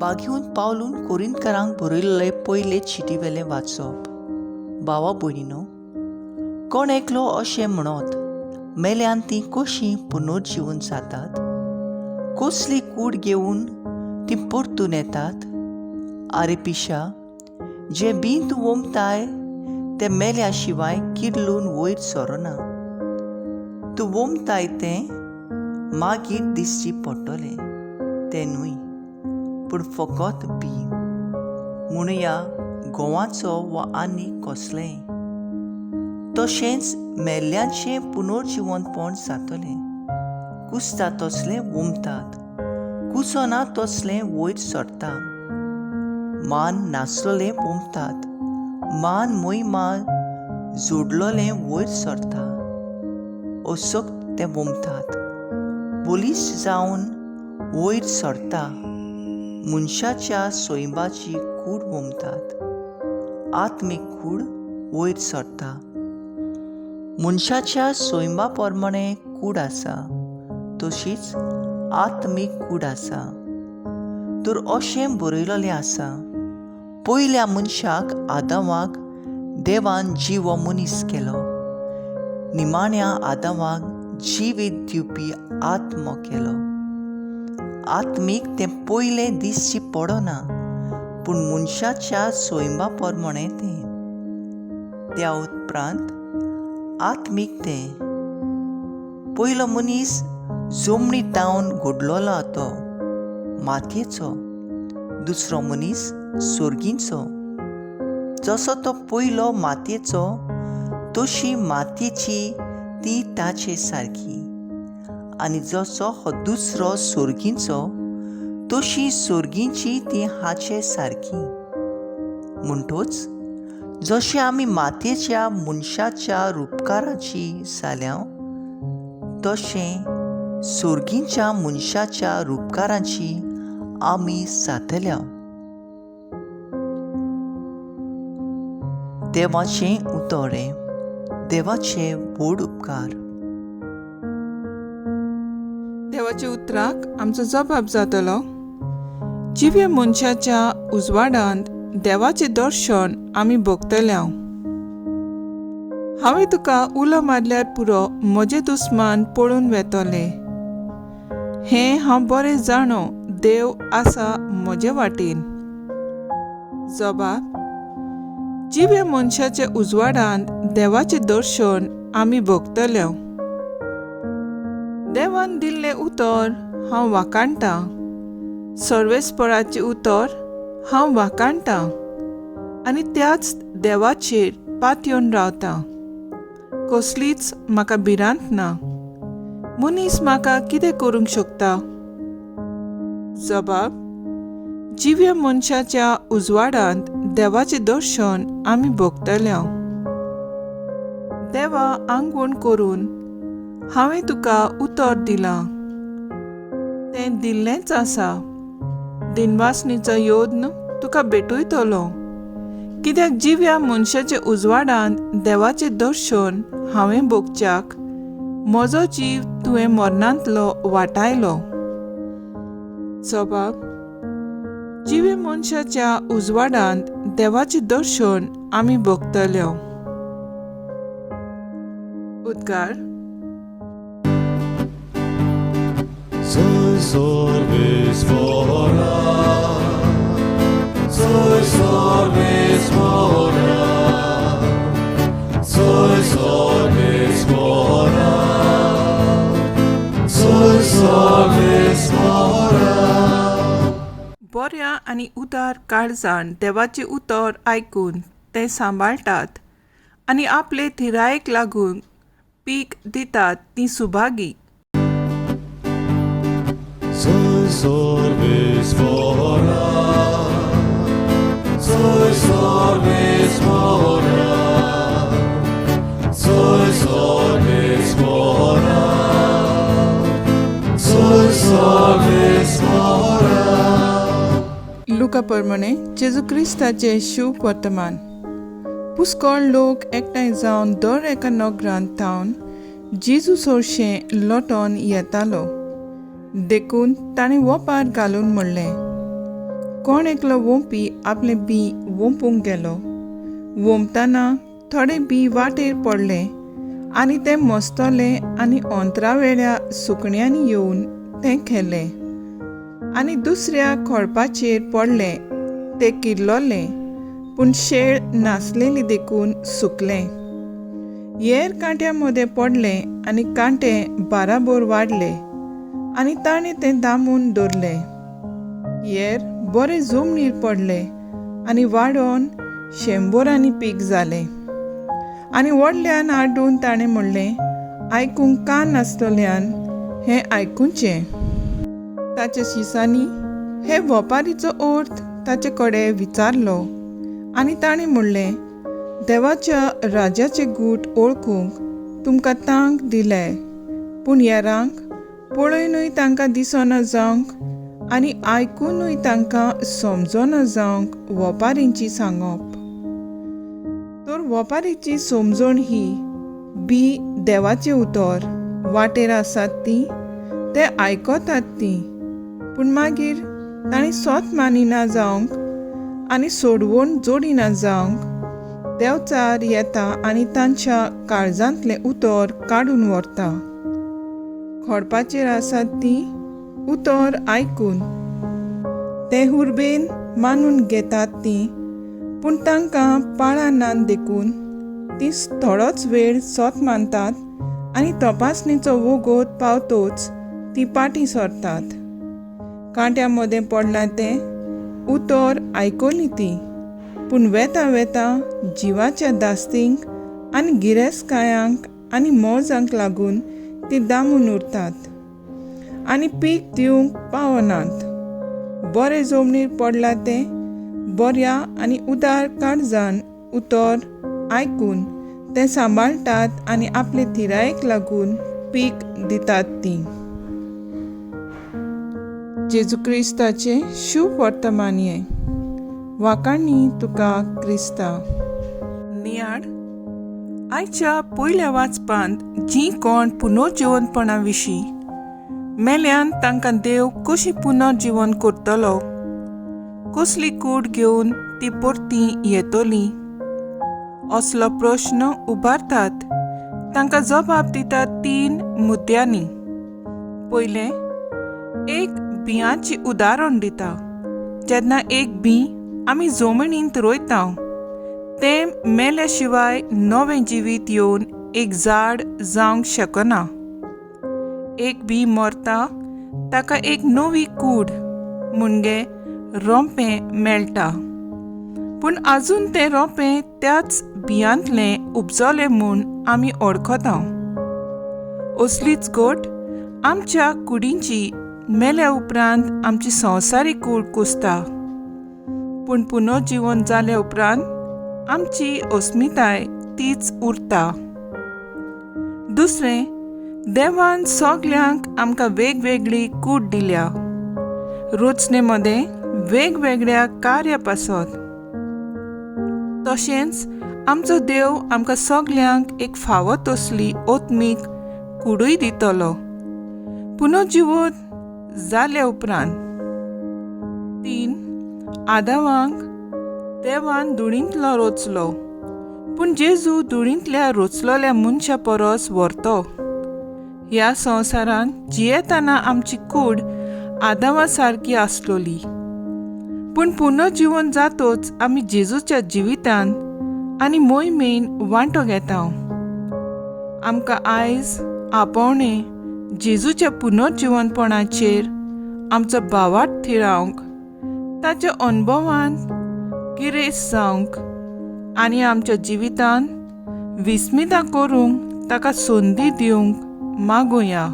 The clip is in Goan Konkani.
बागेवन पावलून कोरिंतकारांक बरयल्ले पयले चिटीवेलें वाचप. भावा भयणीनो, कोण एकलो अशें म्हणत मेल्यान तीं कशीं पुनर्जिवन जातात, कसली कूड घेवन तीं परतून येतात? आरे पिशा, जें बीं तूं वोमताय तें मेल्या शिवाय किर्लून वयर सरना. तूं वोमताय तें मागीर दिसची पडटलें, तें न्हय पूण फकत बी, म्हणुया गोवाचो वा आनी कसलेंय. तशेंच मेल्ल्याचें पुनर्जिवंतपण जातलें. कुसता तसलें वोमतात, कुसना तसलें वयर सरता. मान नासलें वोमतात, मान मोहिमा जोडलोलें वयर सरता. असक्त तें वोमतात, बलिश्ट जावन वयर सरता. मनशाच्या सैमाची कूड वोमतात, आत्मीक कूड वयर सरता. मनशाच्या सैमा प्रमाणे कूड आसा, तशीच आत्मीक कूड आसा. तर अशें बरयलेलें आसा, पयल्या मनशाक आदामाक देवान जिवो मनीस केलो, निमाण्या आदामाक जिवीत दिवपी आत्मो केलो. आत्मीक तें पयलें दिसची पडना, पूण मनशाच्या सैमा प्रमाणे तें. त्या उपरांत आत्मीक तें. पयलो मनीस जमनी तावन घडलोलो तो मातयेचो, दुसरो मनीस सोर्गींचो. जसो तो पयलो मातयेचो तशी मातयेची ती ताचे सारकी, आनी जसो हो दुसरो सोर्गींचो तशी सोर्गींची ती हाचे सारकी. म्हणटोच जशें आमी मातयेच्या मनशाच्या रुपकाराची जाल्या, तशें सोर्गींच्या मनशाच्या रुपकाराची आमी जातल्या. देवाचें उतोरें, देवाचे व्हड उपकार. देवाच्या उतराक आमचो जबाब जातलो. जिव्या मनशाच्या उजवाडांत देवाचें दर्शन आमी भोगतले. हांवें तुका उलो मारल्यार पुरो म्हजें दुस्मान पळून वेतले. हें हांव बरें जाणो, देव आसा म्हजे वाटेन. जबाब, जिव्या मनशाच्या उजवाडांत देवाचें दर्शन आमी भोगतले. देवान दिल्लें उतर हांव वाखाणटां, सर्वेस्पराचें उतर हांव वाखाणटां आनी त्याच देवाचेर पातयेवन रावतां. कसलीच म्हाका भिरांत ना. मनीस म्हाका कितें करूंक शकता? जबाब, जिव्या मनशाच्या उजवाडांत देवाचें दर्शन आमी भोगतले. देवा आंगवण करून हांवें तुका उतर दिलां, तें दिल्लेंच आसा. दिनवासनीचो योद्न तुका भेटयतलो, कित्याक जिव्या मनशाच्या उजवाडांत देवाचें दर्शन हांवें भोगच्याक म्हजो जीव तुवें मरणांतलो वाटायलो. जबाब, जिव्या मनशाच्या उजवाडांत देवाचें दर्शन आमी भोगतले. उद्गार. बऱ्या आनी उदार काळजान देवाचें उतर आयकून तें सांबाळटात आनी आपले थिरायेक लागून पीक दितात तीं सुभागी. लुका प्रमाणे जेजू क्रिस्ताचें शुभ वर्तमान. पुस्कळ लोक एकठांय जावन दर एका नगरांत थावन जेजू सरशें लोटोन येतालो, देखून ताणें वोपार घालून म्हणलें, कोण एकलो वोंपी आपलें बीं वोंपूंक गेलो. वोंपतना थोडें बीं वाटेर पडलें आनी तें मस्तलें आनी ओंतरावेल्या सुकण्यांनी येवन तें खेलें. आनी दुसऱ्या खळपाचेर पडलें तें किल्लोलें, पूण शेळ नासलेली देखून सुकलें. येर कांट्या मदें पडलें आनी कांटे बाराबोर वाडले आनी ताणें तें दामून दवरलें. येर बरें जमनीर पडलें आनी वाडोन शेंबोरांनी पीक जालें. आनी व्हडल्यान आड्डून ताणें म्हणलें, आयकूंक कान नासतल्यान हें आयकुचें. ताच्या शिसांनी हे वपारीचो अर्थ ताचे कडेन विचारलो आनी ताणें म्हणलें, देवाच्या राज्याचे गूट वळखूंक तुमकां तांक दिले, पूण येरांक पळयनूय तांकां दिसना जावंक आनी आयकुनूय तांकां समजना जावंक वपारींची सांगप. तर वपारीची समजण ही बी देवाचें उतर वाटेर आसात तीं ते आयकतात तीं, पूण मागीर तांणी सोत मानिना जावंक आनी सोडवण जोडिना जावंक देवचार येता आनी तांच्या काळजांतलें उतर काडून व्हरता. खडपाचेर आसात तीं उतर आयकून ते हुर्बेन मानून घेतात तीं, पूण तांकां पाळां नात देखून तीं थोडोच वेळ सोत मानतात आनी तपासणेचो वोगोत पावतोच तीं पाटीं सरतात. कांट्या मदें पडलां तें उतर आयकलीं तीं, पूण वेता वेता जिवाच्या दास्तींक आनी गिरेस्तकायांक आनी मौजांक लागून तीं दामून उरतात आनी पीक दिवंक पावनात. बरें जमनीर पडलां तें बऱ्या आनी उदार काळजान उतर आयकून तें सांबाळटात आनी आपले थिरायेक लागून पीक दितात तीं. जेजू क्रिस्ताचें शुभ वर्तमान हें. वाकाणी तुका क्रिस्ता. नियाळ आयच्या पयल्या वाचपांत जीं कोण पुनर्जिवनपणा विशीं मेल्यान तांकां देव कशी पुनर्जिवन करतलो, कसली कूड घेवन ती परती येतली असलो प्रश्न उबारतात. तांकां जबाब दितात 3 मुद्द्यांनी. पयलें, एक बियांची उदाहरण दिता. जेन्ना एक बीं आमी जमिनींत रोयता तें मेल्या शिवाय नवें जिवीत येवन एक झाड जावंक शकना. एक बी मरता ताका एक नवी कूड म्हणजे रोंपें मेळटा, पूण आजून तें रोंपें त्याच बियांतलें उपजलें म्हूण आमी वळखता. असलीच गोट आमच्या कुडींची मेल्या उपरांत आमची संवसारीक कूड कुसता, पूण पुनर्जिवन जाल्या उपरांत आमची अस्मिताय तीच उरता. दुसरें, देवान सगल्यांक आमकां वेगवेगळी कूड दिल्या, रचने मदें वेगवेगळ्या कार्या पासत. तशेंच आमचो देव आमकां सगल्यांक एक फावो तसली आत्मीक कुडूय दितलो पुनर्जिवन जाल्या उपरांत. 3, आदावांक देवान धुळींतलो रोचलो, पूण जेजू धुळींतल्या रोचलोल्या मनशा परस व्हरतो. ह्या संवसारांत जियेतना आमची कूड आदावा सारकी आसलोली, पूण पुनर्जिवन जातोच आमी जेजूच्या जिवितान आनी मोहिमेन वांटो घेता. आमकां आयज आपोवणे जेजूच्या पुनर्जिवनपणाचेर आमचो भावार्थ थिरावंक, ताच्या अणभवान गिरेस्त जावंक आनी आमच्या जिवितान विस्मितां करूंक ताका संदी दिवंक मागुया.